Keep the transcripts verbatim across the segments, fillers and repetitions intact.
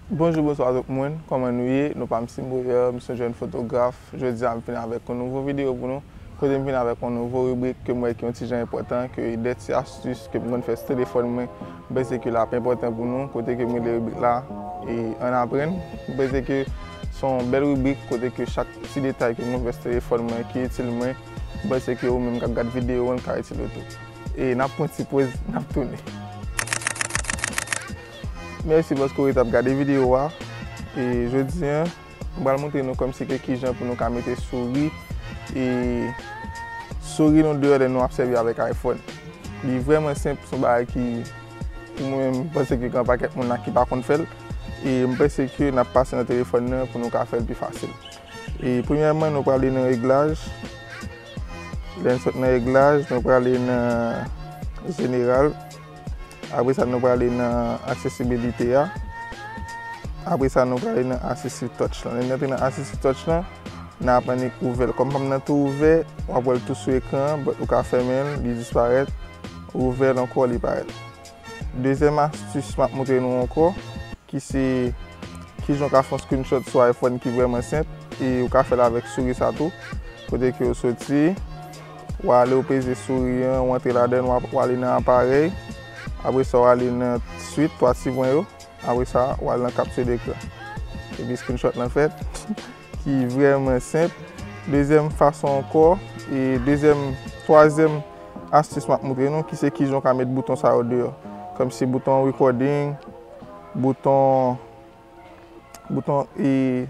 Bonjou, bonswa tout moun, kòman nou ye? Non pa m se Moyer, m se yon jèn fotograf. Jodi a m vin avèk yon nouvo videyo pou nou, kote m vin avèk yon nouvo ribrik ke m wè ki yon ti jan enpòtan, ke de ti astis ke m konn fè sou telefòn mwen, m panse ke l ap enpòtan pou nou, kote ke m rele ribrik la, e Ann aprann. M panse ke se yon bèl ribrik, kote ke chak ti detay ke m fè sou telefòn mwen ki itil mwen, m panse ke ou menm k ap gad videyo a, l ka itil ou tou. E n ap pran ti poz, n ap tounen. Mèsi paske w ret ap gade videyo a. E jodi a, m pral montre nou kòmsi ke kijan pou nou ka mete souri e souri nou deyò lè nou ap sèvi avèk iPhone. Li vrèman senp, se yon bagay ki, pou mwen menm, m panse ke gen yon pakèt moun la ki pa konn fè l. E m panse ke n ap pase nan telefòn nan pou nou ka fè l pi fasil. E premyèman, nou prale nan reglaj. Lè n sot nan reglaj, nou prale nan jeneral. Apre sa, nou prale nan aksesibilite a. Apre sa, nou prale nan Assistive Touch lan. Lè n antre nan Assistive Touch lan, n a aprann li ouvè l. Kòm pa m nan tou ouvè, w ap wè l tou sou ekran an, but ou ka fèmen l, li disparèt. Ou ouvè l ankò, li parèt. Dezyèm astis m ap montre nou ankò, ki se kijan w ka fè yon screenshot sou iPhone ki vrèman senp, e ou ka fè l avèk souri sa tou. Kote ke w soti, w ale, w peze souri an, w antre ladan l, w ap, w ale nan aparèy. Apre sa, w ale nan swit, twa ti pwen yo. Apre sa, w al nan capture d'écran. Epi screenshot lan fèt, ki vrèman senp. Dezyèm fason ankò, e dezyèm, twazyèm astis m ap montre nou, ki se kijan w ka met bouton sa yo deyò. Kòmsi bouton recording, bouton, bouton e,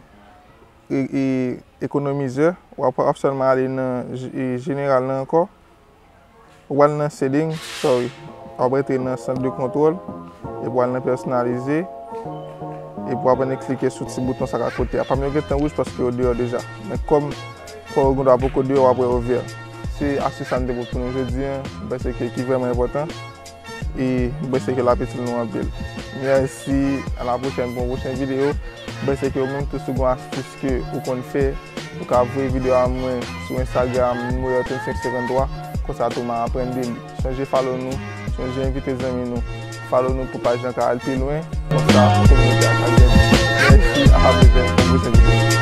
e, e ekonomizè. W ap, w ap sèlman ale nan je-, e jeneral lan ankò. Ou pral nan setting, sorry. W ap rete nan sant de kontwòl, epi w al nan pèsonalize, epi w ap annik klike sou ti bouton sa k akote a. Pa m yo gentan wouj paske yo deyò deja. Men kòm kò yo gendwa poko deyò, w ap wè yo vè. Se astis sa m te pote pou nou jodi a, m panse ke ki vrèman enpòtan. E m panse ke l ap itil nou anpil. Mèsi, a la pwochèn pou yon pwochen videyo. M panse ke ou menm tou si w gen yon astis ke ou konn fè, ou ka voye videyo a mwen sou Instagram, Moyer trannsenk senkanntwa, konsa tou m a aprann de li. Sonje follow nou, sonje envite zanmi nou. Follow nou pou paj lan ka al pi lwen, konsa kominote a ka grandi. Mèsi, a la pwochèn pou yon pwochen videyo.